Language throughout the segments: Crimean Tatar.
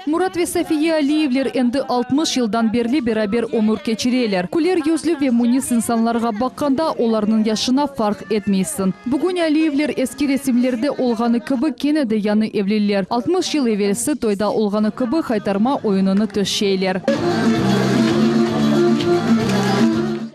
Murat ve Safiye Aliyevler endi 60 yıldan berli beraber ömür keçireler. Küler yüzlü ve münis insanlarğa baqqanda, olarnıñ yaşına farq etmeysiñ. Bugün Aliyevler eski resimlerde olğanı kibi kene de yañı evliler. 60 yıl evelsi toyda olğanı kibi haytarma oyunını töşeyler.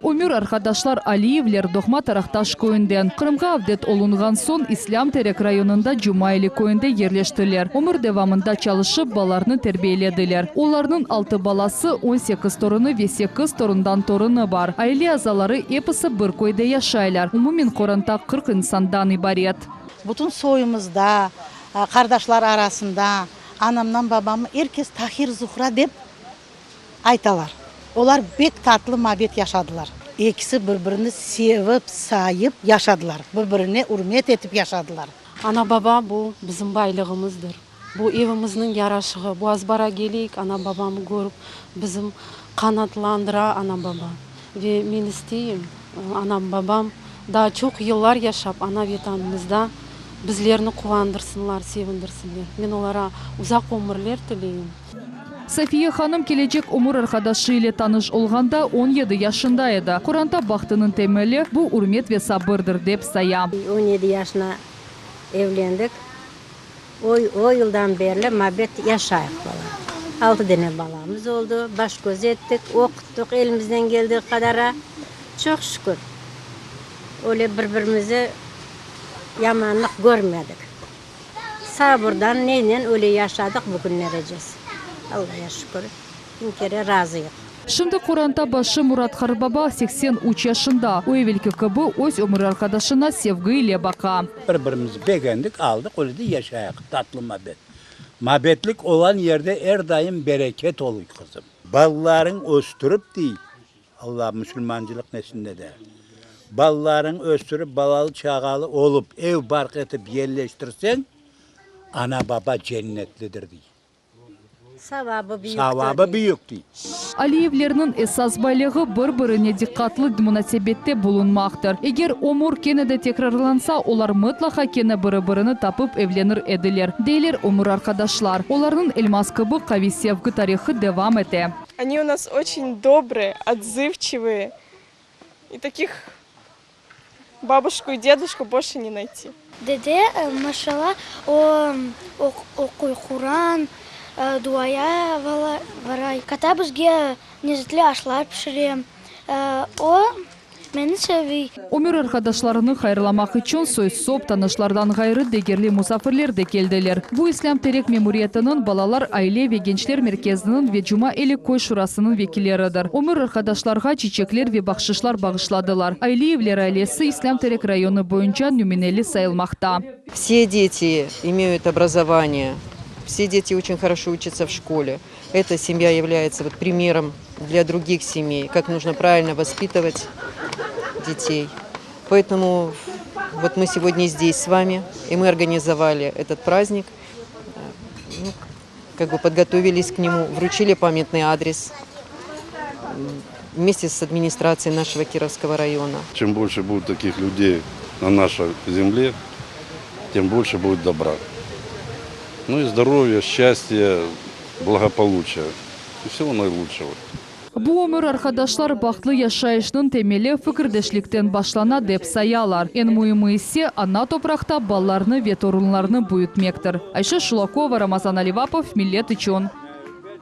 Ömür arqadaşlar Aliyevler doğma Taraqtaş köyünden. Qırımğa avdet olunğan soñ İslâm Terek rayonında Cumaeli köyünde yerleştiler. Ömür devamında çalışıp, balalarnı terbiyelediler. Olarnıñ altı balası, 18 torunı ve sekiz torundan torunı bar. Aile azaları episi bir köyde yaşaylar. Umumen qoranta 40 insandan ibaret. Bütün soyumızda, qardaşlar arasında anamdan babamı er kes Tahir-Zuhra dep aytalar. Olar bek tatlı mabet yaşadılar. Ekisi bir-birini sevip, sayıp yaşadılar. Bir-birine ürmet etip yaşadılar. Ana-baba, bu bizim baylığımızdır. Bu evimizniñ yaraşığı. Bu azbara keleyik, ana-babamı körip, bizim qanatlandıra ana-baba. Ve men isteyim, anam-babam daa çoq yıllar yaşap, ana-Vetanımızda bizlerni quvandırsınlar, sevindirsinler. Men olara uzaq ömürler tileyim. Safiye hanım kelecek ömür arqadaşı ile tanış olğanda 17 yaşında edi. Qoranta bahtınıñ temeli, bu ürmet ve sabırdır, dep saya. 17 yaşına evlendik. O, o yıldan berli mabet yaşayıq bala. Altı dene balamız oldı. Baş-köz ettik, oquttıq elimizden keldiği qadara. Çoq şükür, öyle bir-birimize yamanlıq körmedik. Sabırdan neynen öyle yaşadıq bu künlerecez. Allaya şükür, biñ kere razıyıq. Şimdi qoranta başı Murat qartbaba 83 yaşında. O, evelki kibi öz ömür arqadaşına sevgi ile baqa. Bir-birimizni begendik, aldıq, öyle de yaşayıq, tatlı mabet. Mabetlik olan yerde er daim bereket oluy, qızım. Balalarıñ östürip, dey, Alla musulmancılıq nesinde de, balalarıñ östürip, balalı-çağalı olıp, ev-barq etip yerleştirseñ, ana-baba cennetlidir, dey. Savabı büyüktir, Savabı büyük, dey. Aliyevlerniñ esas baylığı bir-birine diqqatlı munasebette bulunmaqtır. Eger ömür kene de tekrarlansa, olar mıtlaqa kene biri-birini tapıp evlenir ediler, deyler ömür arqadaşlar. Olarnıñ elmaz kibi qaviy sevgi tarihı devam ete. Oni u nas oçen dobrıye, otzıvçivıye, i takih babuşku i deduşku bolşe ne nayti. Dede, maşallah, o oquy Quran, duaya varay. Kata bizge lezzetli aşlar pişire. O, meni seviy. Ömür arqadaşlarını hayırlamaq içün soy-sop, tanışlardan ğayrı degerli musafirler de keldiler. Bu İslâm Terek memuriyetiniñ, Balalar, aile ve gençler merkeziniñ ve Cuma Eli köy şurasınıñ vekilleridir. Ömür arqadaşlarğa çiçekler ve bahşışlar bağışladılar. Ayliyevler ailesi İslâm Terek rayonı boyunca nümüneli sayılmaqta. Vse deti imeyut obrazovaniye, vse deti oçen horoşo učatsa v şkole. Eta semya yavlâyatsa vot primerom dlâ drugih semey, kak nujno pravilno vospitovat detey. Poetomu vot mı segodnâ zdes s vami, i mı organizovali etot praznik, nu, kak bı podgotovilis k nemu, vruçili pamyatnıy adres vmeste s administratsiyey naşego Kirovskogo rayona. Çem bolşe budet takih lüdey na našey zemle, tem bolşe budet dobra. Nu i zdorovya, şçastya, blagopoluçiya i vsego naylutşego. Bu ömür arqadaşlar bahtlı yaşayışnıñ temeli fikirdeşlikten başlana dep sayalar. Eñ müimi ise, ana topraqta balalarnı ve torunlarnı büyütmektir. Ayşe Şulakova, Ramazan Alivapov, Millet içün.